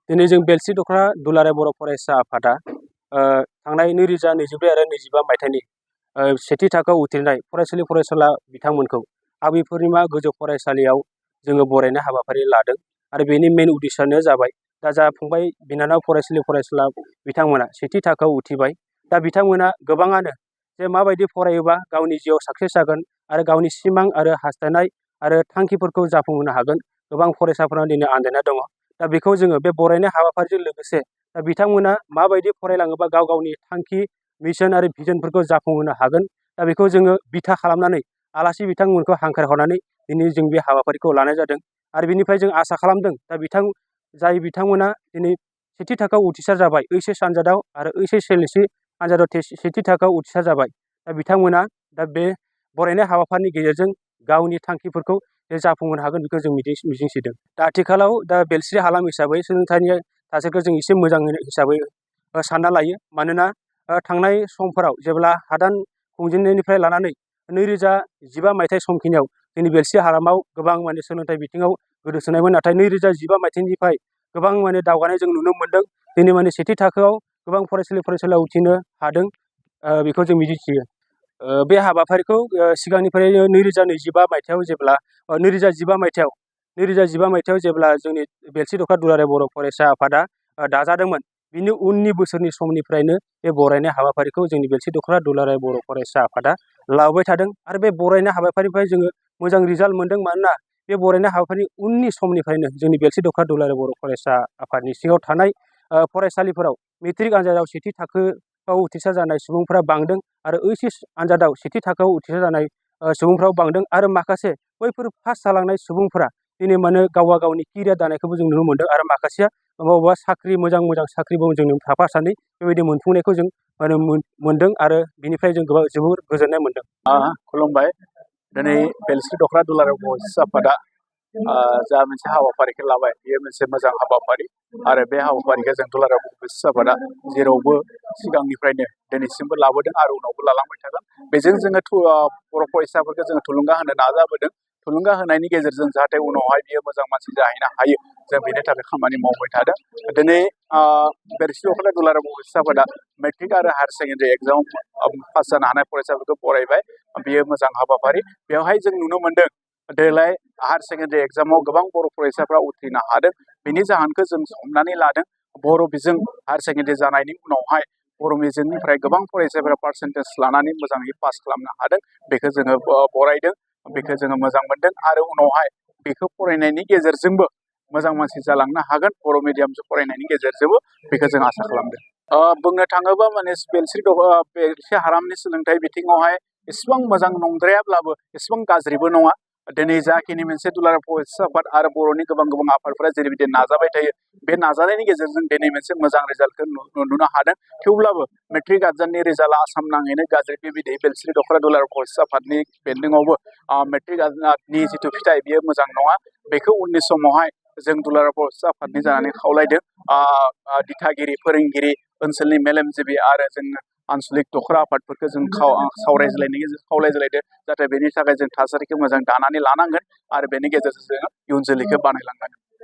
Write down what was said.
दिनै जों बेलसि दख'र दुलाराय बर' फरायसा आफादा थांनाय 2024 आरो 25 मायथाइनि सेथि थाखोआव उथ्रिनाय फरायसालि फरायसुला बिथांमोनखौ आबै पुर्णिमा गोजौ फरायसालियाव जोङो बरायनाय हाबाफारि लादों आरो बेनि मेन उद्देश्यआनो जाबाय दा जा फंबाय बिनानाव फरायसालि फरायसुला बिथांमोना सेथि थाखोआव उथ्रिबाय दा बिथांमोना गोबाङानो जे माबायदि फरायोबा गावनि जिउआव साक्सेस जागोन आरो गावनि सिमां आरो हास्थायनाय आरो थांखिफोरखौ जाफुंहोनो हागोन गोबां फरायसाफोरा दिनै आन्दायना दङ। दा बेखौ जोङो बे बरायनाय हाबाफारिजों लोगोसे दा बिथांमोना माबायदि फरायलाङोबा गाव गावनि थांखि मिशन आरो भिजनफोरखौ जाफुंहोनो हागोन दा बेखौ जोङो बिथा खालामनानै आलासि बिथांमोनखौ हांख्रायहरनानै दिनै जों बे हाबाफारिखौ लानाय जादों आरो बिनिफ्राय जों आसा खालामदों दा जाय बिथांमोना दिनै सेथि थाखोआव उथ्रिसार जाबाय HS आनजादाव आरो HSLC आनजादाव सेथि थाखोआव उथ्रिसार जाबाय दा बिथांमोना दा बे बरायनाय हाबाफारिनि गेजेरजों गावनि थांखिफोरखौ जाफुंहोनो हागोन बेखौ जों मिजिंथिदों। दा आथिखालाव दा बेलस्रि हालाम हिसाबै सोलोंथाइनि थासारिखौ जों एसे मोजां हिसाबै सानना लायो मानोना थांनाय समफोराव जेब्ला हादान खुंजेननायनिफ्राय लानानै 2015 मायथाइ समखिनियाव जोंनि बेलस्रि हालामाव गोबां माने सोलोंथाइ बिथिङाव गोदोसोनायमोन नाथाय 2015 मायथाइनिफ्राय गोबां माने दावगानाय जों नुनो मोन्दों दिनै माने सेथि थाखोआव गोबां फरायसालियाव उथ्रिनो हादों बेखौ जों मिजिंथियो। बे हाबाफारिखौ सिगांनिफ्राय 2015 मायथाइयाव जेब्ला 2015 मायथाइयाव जेब्ला जोंनि बेलस्रि दख'र दुलाराय बर' फरायसा आफादा दाजादोंमोन बिनि उननि बोसोरनि समनिफ्रायनो बे बरायनाय हाबाफारिखौ जोंनि बेलस्रि दख'र दुलाराय बर' फरायसा आफादा लाबोबाय थादों आरो बे बरायनाय हाबाफारिनिफ्राय जोङो मोजां रिजाल्ट मोन्दों मानोना बे बरायनाय हाबाफारिनि उननि समनिफ्रायनो जोंनि बेलस्रि दख'र दुलाराय बर' फरायसा आफादनि सिङाव थानाय फरायसालिफोराव मेट्रिक आनजादाव सेथि थाखोआव उथ्रिसार जानाय सुबुंफोरा बांदों आरो HS आनजादाव सेथि थाखोआव उथ्रिसार जानाय सुबुंफ्राव बांदों आरो माखासे बैफोर पास जालांनाय सुबुंफोरा दिनै माने गावबा गावनि केरियार दानायखौबो जों नुनो मोन्दों आरो माखासेया बबेबा साख्रि मोजां साख्रिबो जों साफा सानै बेबायदि मोनफुंनायखौ जों माने मोन्दों आरो बिनिफ्राय जों जोबोर गोजोननाय मोन्दों। खुलुमबाय। दिनै बेलस्रि दख'र दुलाराय फरायसा आफादा जा मोनसे हाबाफारिखौ लाबाय बेयो मोनसे मोजां हाबाफारि आरो बे हाबाफारिखौ जों दुलाराय फरायसा आफादा जेरावबो सिगांनिफ्रायनो दिनैसिमबो लाबोदों आरो उनावबो लालांबाय थागोन। बेजों जोङो बर' फरायसाफोरखौ जोङो थुलुंगा होनो नाजाबोदों। थुलुंगा होनायनि गेजेरजों जाहाथे उनावहाय बियो मोजां मानसि जाहैनो हायो जों बेनि थाखाय खामानि मावबाय थादों। दिनै बेलस्रि दख'र दुलाराय फरायसा आफादा मेट्रिक आरो हायार सेकेन्डारि एग्जाम पास जानो हानाय फरायसाफोरखौ बरायबाय बेयो मोजां हाबाफारि। बेवहाय जों नुनो मोन्दों देग्लाय हायार सेकेन्डारि एग्जामाव गोबां बर' फरायसाफ्रा उथ्रिनो हादों बेनि जाहोनखौ जों हमनानै लादों। बर' बिजों हायार सेकेन्डारि जानायनि उनावहाय बर' बिजोंनिफ्राय गोबां फरायसाफोरा पार्सेन्टेज लानानै मोजाङै पास खालामनो हादों बेखौ जोङो बरायदों बेखौ जोङो मोजां मोन्दों आरो उनावहाय बेखौ फरायनायनि गेजेरजोंबो मोजां मानसि जालांनो हागोन बर' मिडियामजों फरायनायनि गेजेरजोंबो बेखौ जों आसा खालामदों। बुंनो थाङोबा माने बेलस्रि हालामनि सोलोंथाइ बिथिङावहाय एसेबां मोजां नंद्रायाब्लाबो एसेबां गाज्रिबो नङा। दिनै जाखिनि मोनसे दुलाराय फरायसा आफाद आरो बर'नि गोबां आफादफोरा जेरैबायदि नाजाबाय थायो बे नाजानायनि गेजेरजों दिनै मोनसे मोजां रिजाल्टखौ नुनो हादों। थेवब्लाबो मेट्रिक आनजादनि रिजाल्टआ आसाम नाङैनो गाज्रि बेबायदि बेलस्रि दख'र दुलाराय फरायसा आफादनि बेन्दोंआवबो मेट्रिक आनजादनि जिथु फिथाइ बेयो मोजां नङा। बेखौ उननि समावहाय जों दुलाराय फरायसा आफादनि जानानै खावलायदों दिथागिरि फोरोंगिरि ओनसोलनि मेलेमजिबि आरो जों आनसलिक दख'र आफादफोरखौ जों सावरायज्लायनायनि गेजेरजों खावलायज्लायदों जाहाथे बेनि थाखाय जों थासारिखौ मोजां दानानै लानांगोन आरो बेनि गेजेरजों जोङो इयुन जोलैखौ बानायलांनांगोन।